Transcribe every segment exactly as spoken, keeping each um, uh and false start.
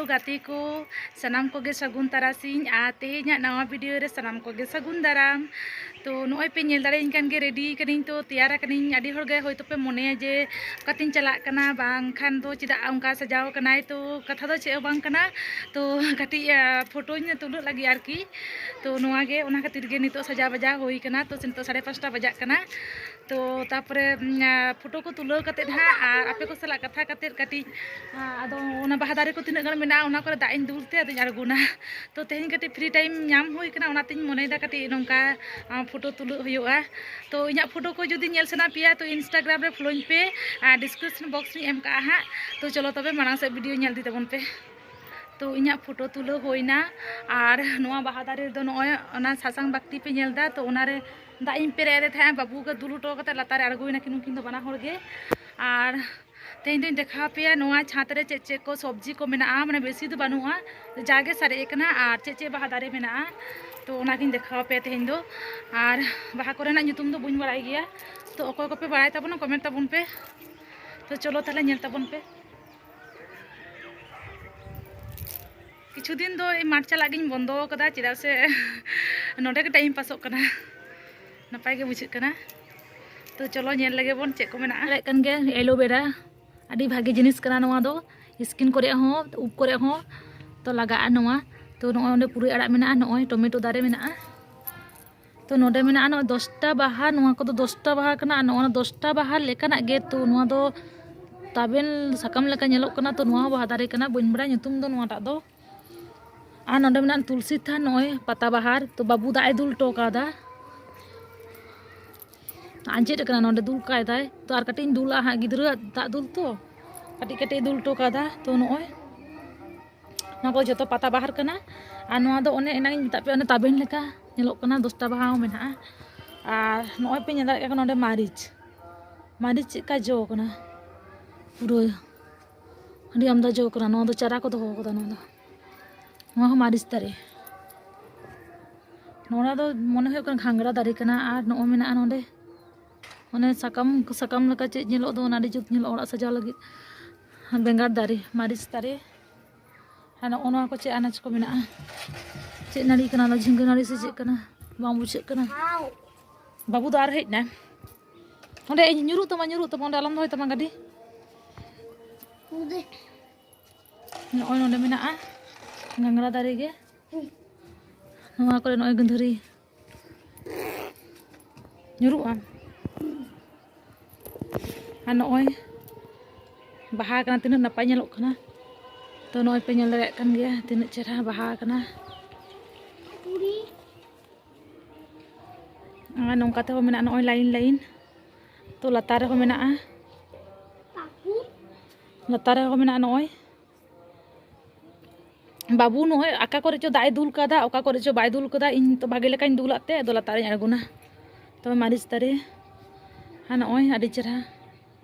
ᱜᱟᱛᱮ ᱠᱚ, ᱥᱟᱱᱟᱢ ᱠᱚᱜᱮ ᱥᱟᱹᱜᱩᱱ ᱛᱟᱨᱟᱥᱤᱧ ᱟᱨ ᱛᱮᱦᱮᱧᱟᱜ ᱱᱟᱣᱟ ᱵᱷᱤᱰᱤᱭᱳ ᱨᱮ ᱥᱟᱱᱟᱢ ᱠᱚᱜᱮ ᱥᱟᱹᱜᱩᱱ ᱫᱟᱨᱟᱢ᱾ ᱛᱚ ᱱᱚᱜᱼᱚᱭ ᱯᱮ ᱧᱮᱞ ᱫᱟᱲᱮᱭᱟᱹᱧ ᱠᱟᱱ ᱜᱮ, ᱨᱮᱰᱤ ᱠᱟᱹᱱᱟᱹᱧ, ᱛᱚ ᱛᱮᱭᱟᱨ ᱟᱠᱟᱱᱟᱹᱧ᱾ ᱟᱹᱰᱤ ᱦᱚᱲ ᱜᱮ ᱦᱚᱭᱛᱳ ᱯᱮ ᱢᱚᱱᱮᱭᱟ ᱡᱮ ᱚᱠᱟᱛᱤᱧ ᱪᱟᱞᱟᱜ ᱠᱟᱱᱟ, ᱵᱟᱝᱠᱷᱟᱱ ᱫᱚ ᱪᱮᱫᱟᱜ ᱚᱱᱠᱟ ᱥᱟᱡᱟᱣ ᱠᱟᱱᱟᱭ, ᱛᱚ ᱠᱟᱛᱷᱟ ᱫᱚ ᱪᱮᱫ ᱦᱚᱸ ᱵᱟᱝ ᱠᱟᱱᱟ᱾ ᱛᱚ ᱠᱟᱹᱴᱤᱡ ᱯᱷᱳᱴᱳᱧ ᱛᱩᱞᱟᱹᱜ ᱞᱟᱹᱜᱤᱫ ᱟᱨᱠᱤ᱾ ᱛᱚ ᱱᱚᱣᱟ ᱜᱮ, ᱚᱱᱟ ᱠᱷᱟᱹᱛᱤᱨ ᱜᱮ ᱱᱤᱛᱚᱜ ᱥᱟᱡᱟᱣ ᱵᱟᱡᱟᱣ ᱦᱩᱭ ᱠᱟᱱᱟ᱾ ᱛᱚ ᱱᱤᱛᱚᱜ ᱥᱟᱲᱮ ᱯᱟᱸᱪᱴᱟ ᱵᱟᱡᱟᱜ ᱠᱟᱱᱟ᱾ ᱛᱚ ᱛᱟᱨᱯᱚᱨᱮ ᱯᱷᱳᱴᱳ ᱠᱚ ᱛᱩᱞᱟᱹᱣ ᱠᱟᱛᱮᱫ ᱦᱟᱸᱜ ᱟᱨ ᱟᱯᱮ ᱠᱚ ᱥᱟᱞᱟᱜ ᱠᱟᱛᱷᱟ ᱠᱟᱛᱮᱫ ᱠᱟᱹᱴᱤᱡ, ᱟᱫᱚ ᱚᱱᱟ ᱵᱟᱦᱟ ᱫᱟᱨᱮ ᱠᱚ ᱛᱤᱱᱟᱹᱜ ᱜᱟᱱ ᱢᱮᱱᱟᱜᱼᱟ, ᱚᱱᱟ ᱠᱚᱨᱮ ᱫᱟᱜ ᱤᱧ ᱫᱩᱞ ᱛᱮ ᱟᱫᱚᱧ ᱟᱬᱜᱚᱱᱟ᱾ ᱛᱚ ᱛᱮᱦᱮᱧ ᱠᱟᱹᱴᱤᱡ ᱯᱷᱨᱤ ᱴᱟᱭᱤᱢ ᱧᱟᱢ ᱦᱩᱭ ᱠᱟᱱᱟ, ᱚᱱᱟᱛᱤᱧ ᱢᱚᱱᱮᱭᱮᱫᱟ ᱠᱟᱹᱴᱤᱡ ᱱᱚᱝᱠᱟ ᱯᱷᱳᱴᱳ ᱛᱩᱞᱟᱹᱜ ᱦᱩᱭᱩᱜᱼᱟ᱾ ᱛᱚ ᱤᱧᱟᱹᱜ ᱯᱷᱳᱴᱳ ᱠᱚ ᱡᱩᱫᱤ ᱧᱮᱞ ᱥᱟᱱᱟ ᱯᱮᱭᱟ, ᱛᱚ ᱤᱱᱥᱴᱟᱜᱨᱟᱢ ᱨᱮ ᱯᱷᱚᱞᱳᱧ ᱯᱮ, ᱟᱨ ᱰᱤᱥᱠᱨᱤᱯᱥᱚᱱ ᱵᱚᱠᱥ ᱨᱤᱧ ᱮᱢ ᱠᱟᱜᱼᱟ ᱦᱟᱸᱜ᱾ ᱛᱚ ᱪᱚᱞᱚ ᱛᱚᱵᱮ ᱢᱟᱲᱟᱝ ᱥᱮᱫ ᱵᱷᱤᱰᱤᱭᱳ ᱧᱮᱞ ᱤᱫᱤ ᱛᱟᱵᱚᱱ ᱯᱮ᱾ ᱛᱚ ᱤᱧᱟᱹᱜ ᱯᱷᱳᱴᱳ ᱛᱩᱞᱟᱹᱣ ᱦᱩᱭᱱᱟ᱾ ᱟᱨ ᱱᱚᱣᱟ ᱵᱟᱦᱟ ᱫᱟᱨᱮ ᱨᱮᱫᱚ ᱱᱚᱜᱼᱚᱭ ᱚᱱᱟ ᱥᱟᱥᱟᱝ ᱵᱟᱹᱠᱛᱤ ᱯᱮ ᱧᱮᱞ ᱮᱫᱟ, ᱛᱚ ᱚᱱᱟᱨᱮ ᱫᱟᱜ ᱤᱧ ᱯᱮᱨᱮᱡ ᱟᱫᱮ ᱛᱟᱦᱮᱸᱫ, ᱵᱟᱹᱵᱩ ᱜᱮ ᱫᱩᱞ ᱦᱚᱴᱚ ᱠᱟᱛᱮ ᱞᱟᱛᱟᱨ ᱨᱮ ᱟᱬᱜᱚᱭᱮᱱᱟᱠᱤᱱ ᱩᱱᱠᱤᱱ ᱫᱚ ᱵᱟᱱᱟ ᱦᱚᱲ ᱜᱮ᱾ ᱟᱨ ᱛᱮᱦᱮᱧ ᱫᱚᱧ ᱫᱮᱠᱷᱟᱣ ᱟᱯᱮᱭᱟ ᱱᱚᱣᱟ ᱪᱷᱟᱸᱫᱽ ᱨᱮ ᱪᱮᱫ ᱪᱮᱫ ᱠᱚ ᱥᱚᱵᱽᱡᱤ ᱠᱚ ᱢᱮᱱᱟᱜᱼᱟ, ᱢᱟᱱᱮ ᱵᱮᱥᱤ ᱫᱚ ᱵᱟᱹᱱᱩᱜᱼᱟ, ᱡᱟᱜᱮ ᱥᱟᱨᱮᱡ ᱟᱠᱟᱱᱟ, ᱟᱨ ᱪᱮᱫ ᱪᱮᱫ ᱵᱟᱦᱟ ᱫᱟᱨᱮ ᱢᱮᱱᱟᱜᱼᱟ᱾ ᱛᱚ ᱚᱱᱟᱜᱤᱧ ᱫᱮᱠᱷᱟᱣ ᱟᱯᱮᱭᱟ ᱛᱮᱦᱮᱧ ᱫᱚ᱾ ᱟᱨ ᱵᱟᱦᱟ ᱠᱚᱨᱮᱱᱟᱜ ᱧᱩᱛᱩᱢ ᱫᱚ ᱵᱟᱹᱧ ᱵᱟᱲᱟᱭ ᱜᱮᱭᱟ᱾ ᱛᱚ ᱚᱠᱚᱭ ᱠᱚᱯᱮ ᱵᱟᱲᱟᱭ ᱛᱟᱵᱚᱱᱟ, ᱠᱚᱢᱮᱱᱴ ᱛᱟᱵᱚᱱ ᱯᱮ᱾ ᱛᱚ ᱪᱚᱞᱚ ᱛᱟᱦᱞᱮ ᱧᱮᱞ ᱛᱟᱵᱚᱱ ᱯᱮ᱾ ᱠᱤᱪᱷᱩ ᱫᱤᱱ ᱫᱚ ᱤᱧ ᱢᱟᱴᱷ ᱪᱟᱞᱟᱜ ᱜᱤᱧ ᱵᱚᱱᱫᱚ ᱟᱠᱟᱫᱟ, ᱪᱮᱫᱟᱜ ᱥᱮ ᱱᱚᱸᱰᱮ ᱜᱮ ᱴᱟᱭᱤᱢ ᱯᱟᱥᱚᱜ ᱠᱟᱱᱟ, ᱱᱟᱯᱟᱭ ᱜᱮ ᱵᱩᱡᱷᱟᱹᱜ ᱠᱟᱱᱟ᱾ ᱛᱚ ᱪᱚᱞᱚ ᱧᱮᱞ ᱞᱮᱜᱮ ᱵᱚᱱ ᱪᱮᱫ ᱠᱚ ᱢᱮᱱᱟᱜᱼᱟ᱾ ᱧᱮᱞᱮᱫ ᱠᱟᱱ ᱜᱮ ᱮᱞᱳᱵᱮᱨᱟ, ᱟᱹᱰᱤ ᱵᱷᱟᱜᱮ ᱡᱤᱱᱤᱥ ᱠᱟᱱᱟ ᱱᱚᱣᱟ ᱫᱚ, ᱥᱠᱤᱱ ᱠᱚᱨᱮ ᱦᱚᱸ, ᱩᱵ ᱠᱚᱨᱮ ᱦᱚᱸ ᱛᱚ ᱞᱟᱜᱟᱜᱼᱟ ᱱᱚᱣᱟ᱾ ᱛᱚ ᱱᱚᱜᱼᱚᱭ ᱚᱸᱰᱮ ᱯᱩᱨᱟᱹᱭ ᱟᱲᱟᱜ ᱢᱮᱱᱟᱜᱼᱟ, ᱱᱚᱜᱼᱚᱭ ᱴᱚᱢᱮᱴᱳ ᱫᱟᱨᱮ ᱢᱮᱱᱟᱜᱼᱟ᱾ ᱛᱚ ᱱᱚᱰᱮ ᱢᱮᱱᱟᱜᱼᱟ ᱱᱚᱜᱼᱚᱭ ᱫᱚᱥᱴᱟ ᱵᱟᱦᱟ, ᱱᱚᱣᱟ ᱠᱚᱫᱚ ᱫᱚᱥᱴᱟ ᱵᱟᱦᱟ ᱠᱟᱱᱟ᱾ ᱟᱨ ᱱᱚᱜᱼᱚ ᱱᱚᱣᱟ ᱫᱚᱥᱴᱟ ᱵᱟᱦᱟ ᱞᱮᱠᱟᱱᱟᱜ ᱜᱮ, ᱛᱚ ᱱᱚᱣᱟ ᱫᱚ ᱛᱟᱵᱮᱱ ᱥᱟᱠᱟᱢ ᱞᱮᱠᱟ ᱧᱮᱞᱚᱜ ᱠᱟᱱᱟ᱾ ᱛᱚ ᱱᱚᱣᱟ ᱦᱚᱸ ᱵᱟᱦᱟ ᱫᱟᱨᱮ ᱠᱟᱱᱟ, ᱵᱟᱹᱧ ᱵᱟᱲᱟᱭᱟ ᱧᱩᱛᱩᱢ ᱫᱚ ᱱᱚᱣᱟᱴᱟᱜ ᱫᱚ᱾ ᱟᱨ ᱱᱚᱰᱮ ᱢᱮᱱᱟᱜᱼᱟ ᱛᱩᱞᱥᱤ ᱛᱷᱟᱱ, ᱱᱚᱜᱼᱚᱭ ᱯᱟᱛᱟ ᱵᱟᱦᱟᱨ᱾ ᱛᱚ ᱵᱟᱹᱵᱩ ᱫᱟᱜ ᱮ ᱫᱩᱞ ᱦᱚᱴᱚ ᱠᱟᱣᱫᱟ, ᱟᱸᱡᱮᱫ ᱟᱠᱟᱱᱟ, ᱱᱚᱰᱮ ᱫᱩᱞ ᱠᱟᱭ ᱫᱟᱭ᱾ ᱛᱚ ᱟᱨ ᱠᱟᱹᱴᱤᱡ ᱤᱧ ᱫᱩᱞᱟᱜᱼᱟ ᱦᱟᱸᱜ, ᱜᱤᱫᱽᱨᱟᱹ ᱫᱟᱜ ᱫᱩᱞ ᱛᱚ ᱠᱟᱹᱴᱤᱡ ᱠᱟᱹᱴᱤᱡ ᱮ ᱫᱩᱞ ᱦᱚᱴᱚ ᱠᱟᱣᱫᱟ᱾ ᱛᱚ ᱱᱚᱜᱼᱚᱭ ᱱᱚᱣᱟ ᱠᱚ ᱡᱚᱛᱚ ᱯᱟᱛᱟ ᱵᱟᱦᱟᱨ ᱠᱟᱱᱟ᱾ ᱟᱨ ᱱᱚᱣᱟ ᱫᱚ ᱚᱱᱮ ᱮᱱᱟᱝ ᱤᱧ ᱢᱮᱛᱟᱫ ᱯᱮᱭᱟ, ᱚᱱᱮ ᱛᱟᱵᱮᱱ ᱞᱮᱠᱟ ᱧᱮᱞᱚᱜ ᱠᱟᱱᱟ, ᱫᱚᱥᱴᱟ ᱵᱟᱦᱟ ᱦᱚᱸ ᱢᱮᱱᱟᱜᱼᱟ᱾ ᱟᱨ ᱱᱚᱜᱼᱚᱭ ᱯᱮ ᱧᱮᱞ ᱫᱟᱲᱮᱭᱟᱜ ᱠᱟᱱᱟ ᱱᱚᱰᱮ ᱢᱟᱹᱨᱤᱪ, ᱢᱟᱹᱨᱤᱪ ᱪᱮᱫᱠᱟ ᱡᱚ ᱠᱟᱱᱟ, ᱯᱩᱨᱟᱹ ᱟᱹᱰᱤ ᱟᱢᱫᱟ ᱡᱚ ᱠᱟᱱᱟ᱾ ᱱᱚᱣᱟ ᱫᱚ ᱪᱟᱨᱟ ᱠᱚ ᱫᱚᱦᱚ ᱠᱟᱫᱟ, ᱱᱚᱣᱟ ᱫᱚ, ᱱᱚᱣᱟ ᱦᱚᱸ ᱢᱟᱹᱨᱤᱪ ᱫᱟᱨᱮ᱾ ᱱᱚᱣᱟ ᱫᱚ ᱢᱚᱱᱮ ᱦᱩᱭᱩᱜ ᱠᱟᱱᱟ ᱜᱷᱟᱝᱨᱟ ᱫᱟᱨᱮ ᱠᱟᱱᱟ᱾ ᱟᱨ ᱱᱚᱜᱼᱚᱭ ᱢᱮᱱᱟᱜᱼᱟ ᱱᱚᱰᱮ ᱚᱱᱮ ᱥᱟᱠᱟᱢ, ᱥᱟᱠᱟᱢ ᱞᱮᱠᱟ ᱪᱮᱫ ᱧᱮᱞᱚᱜ ᱫᱚ, ᱚᱱᱟ ᱟᱹᱰᱤ ᱡᱩᱛ ᱧᱮᱞᱚᱜᱼᱟ ᱚᱲᱟᱜ ᱥᱟᱡᱟᱣ ᱞᱟᱹᱜᱤᱫ᱾ ᱵᱮᱸᱜᱟᱲ ᱫᱟᱨᱮ, ᱢᱟᱹᱨᱤᱪ ᱫᱟᱨᱮ, ᱟᱨ ᱱᱚᱜᱼᱚ ᱱᱚᱣᱟ ᱠᱚ ᱪᱮᱫ ᱟᱱᱟᱡ ᱠᱚ ᱢᱮᱱᱟᱜᱼᱟ? ᱪᱮᱫ ᱱᱟᱹᱲᱤ ᱠᱟᱱᱟ? ᱚᱱᱟ ᱡᱷᱤᱸᱜᱟᱹ ᱱᱟᱹᱲᱤ ᱥᱮ ᱪᱮᱫ ᱠᱟᱱᱟ? ᱵᱟᱝ ᱵᱩᱡᱷᱟᱹᱜ ᱠᱟᱱᱟ᱾ ᱵᱟᱹᱵᱩ ᱫᱚ ᱟᱨ ᱦᱮᱡ ᱮᱱᱟᱭ᱾ ᱚᱸᱰᱮ ᱤᱧ ᱧᱩᱨᱩᱜ ᱛᱟᱢᱟ, ᱧᱩᱨᱩᱜ ᱛᱟᱢᱟ, ᱚᱸᱰᱮ ᱟᱞᱚᱢ ᱫᱚᱦᱚᱭ ᱛᱟᱢᱟ ᱜᱟᱹᱰᱤ᱾ ᱱᱚᱜᱼᱚᱭ ᱱᱚᱰᱮ ᱢᱮᱱᱟᱜᱼᱟ ᱜᱷᱟᱸᱜᱽᱨᱟ ᱫᱟᱨᱮ ᱜᱮ᱾ ᱱᱚᱣᱟ ᱠᱚᱨᱮ ᱱᱚᱜᱼᱚᱭ ᱜᱟᱹᱫᱷᱟᱹᱨᱤ᱾ ᱧᱩᱨᱩᱜᱼᱟ᱾ ᱟᱨ ᱱᱚᱜᱼᱚᱭ ᱵᱟᱦᱟ ᱠᱟᱱᱟ, ᱛᱤᱱᱟᱹᱜ ᱱᱟᱯᱟᱭ ᱧᱮᱞᱚᱜ ᱠᱟᱱᱟ᱾ ᱛᱚ ᱱᱚᱜᱼᱚᱭ ᱯᱮ ᱧᱮᱞ ᱫᱟᱲᱮᱭᱟᱜ ᱠᱟᱱ ᱜᱮᱭᱟ ᱛᱤᱱᱟᱹᱜ ᱪᱮᱦᱨᱟ ᱵᱟᱦᱟ ᱠᱟᱱᱟ᱾ ᱟᱨ ᱱᱚᱝᱠᱟ ᱛᱮᱦᱚᱸ ᱢᱮᱱᱟᱜᱼᱟ ᱱᱚᱜᱼᱚᱭ line line᱾ ᱛᱚ ᱞᱟᱛᱟᱨ ᱨᱮᱦᱚᱸ ᱢᱮᱱᱟᱜᱼᱟ, ᱞᱟᱛᱟᱨ ᱨᱮᱦᱚᱸ ᱢᱮᱱᱟᱜᱼᱟ ᱱᱚᱜᱼᱚᱭ᱾ ᱵᱟᱹᱵᱩ ᱱᱚᱜᱼᱚᱭ ᱚᱠᱟ ᱠᱚᱨᱮ ᱪᱚ ᱫᱟᱜ ᱮ ᱫᱩᱞ ᱠᱟᱫᱟ, ᱚᱠᱟ ᱠᱚᱨᱮ ᱪᱚ ᱵᱟᱭ ᱫᱩᱞ ᱠᱟᱫᱟ᱾ ᱤᱧ ᱛᱚ ᱵᱷᱟᱜᱮ ᱞᱮᱠᱟᱧ ᱫᱩᱞᱟᱜ ᱛᱮ ᱟᱫᱚ ᱞᱟᱛᱟᱨ ᱨᱤᱧ ᱟᱬᱜᱚᱱᱟ᱾ ᱛᱚᱵᱮ ᱢᱟᱹᱨᱤᱪ ᱫᱟᱨᱮ, ᱟᱨ ᱱᱚᱜᱼᱚᱭ ᱟᱹᱰᱤ ᱪᱮᱦᱨᱟ,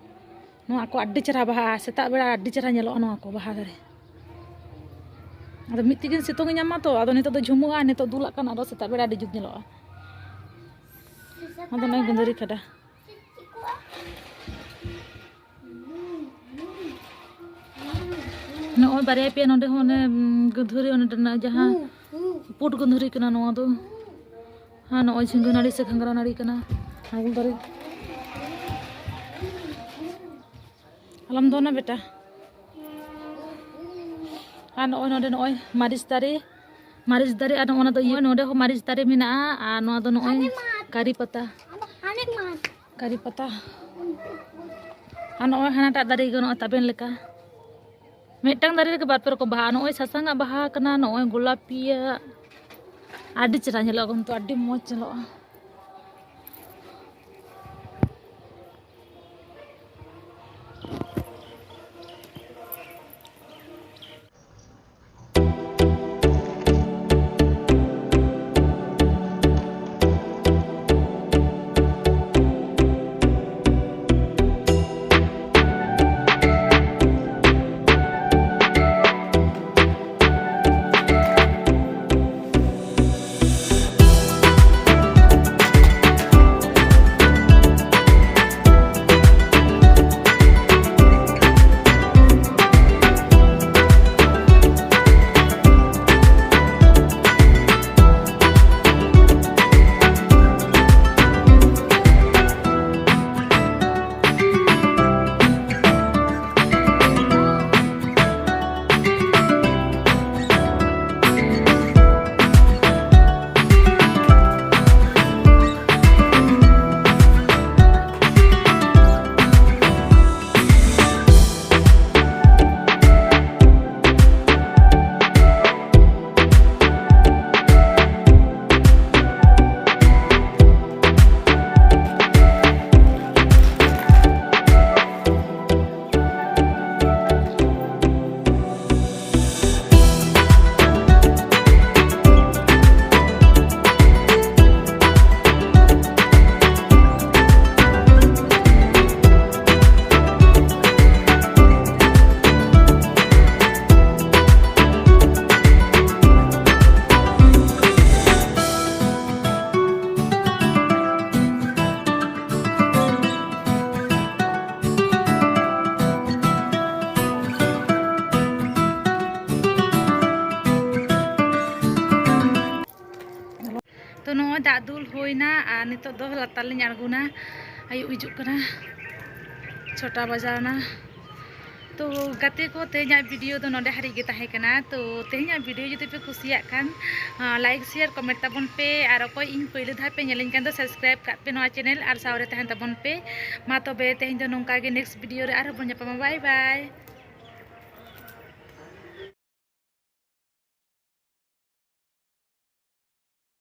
ᱱᱚᱣᱟ ᱠᱚ ᱟᱹᱰᱤ ᱪᱮᱦᱨᱟ ᱵᱟᱦᱟᱜᱼᱟ᱾ ᱥᱮᱛᱟᱜ ᱵᱮᱲᱟ ᱟᱹᱰᱤ ᱪᱮᱦᱨᱟ ᱧᱮᱞᱚᱜᱼᱟ ᱱᱚᱣᱟ ᱠᱚ ᱵᱟᱦᱟ ᱫᱟᱨᱮ᱾ ᱟᱫᱚ ᱢᱤᱫ ᱛᱤᱠᱤᱱ ᱥᱤᱛᱩᱝ ᱮ ᱧᱟᱢᱟ ᱛᱚ, ᱟᱫᱚ ᱱᱤᱛᱚᱜ ᱫᱚ ᱡᱷᱩᱢᱟᱹᱜᱼᱟ, ᱱᱤᱛᱚᱜ ᱫᱩᱞᱟᱜ ᱠᱟᱱᱟ, ᱟᱫᱚ ᱥᱮᱛᱟᱜ ᱵᱮᱲᱟ ᱟᱹᱰᱤ ᱡᱩᱛ ᱧᱮᱞᱚᱜᱼᱟ᱾ ᱟᱫᱚ ᱱᱚᱜᱼᱚᱭ ᱜᱟᱹᱫᱷᱟᱹᱨᱤ ᱠᱷᱟᱰᱟ᱾ ᱱᱚᱜᱼᱚᱭ ᱵᱟᱨᱭᱟ ᱯᱮᱭᱟ ᱱᱚᱰᱮ ᱦᱚᱸ ᱚᱱᱮ, ᱩᱸ, ᱜᱟᱹᱫᱷᱟᱹᱨᱤ, ᱚᱱᱮ ᱨᱮᱱᱟᱜ ᱡᱟᱦᱟᱸ ᱯᱩᱸᱰ ᱜᱟᱹᱫᱷᱟᱹᱨᱤ ᱠᱟᱱᱟ ᱱᱚᱣᱟ ᱫᱚ᱾ ᱟᱨ ᱱᱚᱜᱼᱚᱭ ᱡᱷᱤᱸᱜᱟᱹ ᱱᱟᱹᱲᱤ ᱥᱮ ᱜᱷᱟᱸᱜᱽᱨᱟ ᱱᱟᱹᱲᱤ ᱠᱟᱱᱟ᱾ ᱩᱞ ᱫᱟᱨᱮ᱾ ᱟᱞᱚᱢ ᱫᱚᱱᱟ ᱵᱮᱴᱟ᱾ ᱟᱨ ᱱᱚᱜᱼᱚᱭ ᱱᱚᱰᱮ ᱱᱚᱜᱼᱚᱭ ᱢᱟᱹᱨᱤᱪ ᱫᱟᱨᱮ, ᱢᱟᱹᱨᱤᱪ ᱫᱟᱨᱮ, ᱟᱨ ᱱᱚᱜᱼᱚ ᱱᱚᱣᱟ ᱫᱚ ᱤᱭᱟᱹ, ᱱᱚᱰᱮ ᱦᱚᱸ ᱢᱟᱹᱨᱤᱪ ᱫᱟᱨᱮ ᱢᱮᱱᱟᱜᱼᱟ᱾ ᱟᱨ ᱱᱚᱣᱟ ᱫᱚ ᱱᱚᱜᱼᱚᱭ ᱠᱟᱨᱤ ᱯᱟᱛᱟ, ᱠᱟᱨᱤ ᱯᱟᱛᱟ᱾ ᱟᱨ ᱱᱚᱜᱼᱚᱭ ᱦᱟᱱᱟᱴᱟᱜ ᱫᱟᱨᱮ ᱜᱮ ᱱᱚᱜᱼᱚᱭ ᱛᱟᱵᱮᱱ ᱞᱮᱠᱟ᱾ ᱢᱤᱫᱴᱟᱝ ᱫᱟᱨᱮ ᱨᱮᱜᱮ ᱵᱟᱨ ᱯᱮ ᱨᱚᱠᱚᱢ ᱵᱟᱦᱟ᱾ ᱱᱚᱜᱼᱚᱭ ᱥᱟᱥᱟᱝᱟᱜ ᱵᱟᱦᱟ ᱠᱟᱱᱟ, ᱱᱚᱜᱼᱚᱭ ᱜᱳᱞᱟᱯᱤᱭᱟᱜ᱾ ᱟᱹᱰᱤ ᱪᱮᱦᱨᱟ ᱧᱮᱞᱚᱜᱼᱟ ᱠᱤᱱᱛᱩ, ᱟᱹᱰᱤ ᱢᱚᱡᱽ ᱧᱮᱞᱚᱜᱼᱟ᱾ ᱱᱤᱛᱚᱜ ᱫᱚ ᱞᱟᱛᱟᱨ ᱞᱤᱧ ᱟᱬᱜᱚᱱᱟ, ᱟᱹᱭᱩᱵ ᱦᱤᱡᱩᱜ ᱠᱟᱱᱟ, ᱪᱷᱚᱴᱟ ᱵᱟᱡᱟᱣᱱᱟ᱾ ᱛᱚ ᱜᱟᱛᱮ ᱠᱚ, ᱛᱮᱦᱮᱧᱟᱜ ᱵᱷᱤᱰᱤᱭᱳ ᱫᱚ ᱱᱚᱰᱮ ᱦᱟᱹᱨᱤᱡ ᱜᱮ ᱛᱟᱦᱮᱸ ᱠᱟᱱᱟ᱾ ᱛᱚ ᱛᱮᱦᱮᱧᱟᱜ ᱵᱷᱤᱰᱤᱭᱳ ᱡᱩᱫᱤ ᱯᱮ ᱠᱩᱥᱤᱭᱟᱜ ᱠᱷᱟᱱ, ᱞᱟᱭᱤᱠ ᱥᱮᱭᱟᱨ ᱠᱚᱢᱮᱱᱴ ᱛᱟᱵᱚᱱ ᱯᱮ, ᱟᱨ ᱚᱠᱚᱭ ᱤᱧ ᱯᱳᱭᱞᱳ ᱫᱷᱟᱣ ᱯᱮ ᱧᱮᱞᱤᱧ ᱠᱟᱱ ᱫᱚ ᱥᱟᱵᱥᱠᱨᱟᱭᱤᱵ ᱠᱟᱜ ᱯᱮ ᱱᱚᱣᱟ ᱪᱮᱱᱮᱞ, ᱟᱨ ᱥᱟᱶᱨᱮ ᱛᱟᱦᱮᱱ ᱛᱟᱵᱚᱱ ᱯᱮ᱾ ᱢᱟ ᱛᱚᱵᱮ ᱛᱮᱦᱮᱧ ᱫᱚ ᱱᱚᱝᱠᱟ ᱜᱮ, ᱱᱮᱠᱥᱴ ᱵᱷᱤᱰᱤᱭᱳ ᱨᱮ ᱟᱨᱦᱚᱸ ᱵᱚᱱ ᱧᱟᱯᱟᱢᱟ᱾ ᱵᱟᱭ ᱵᱟᱭ᱾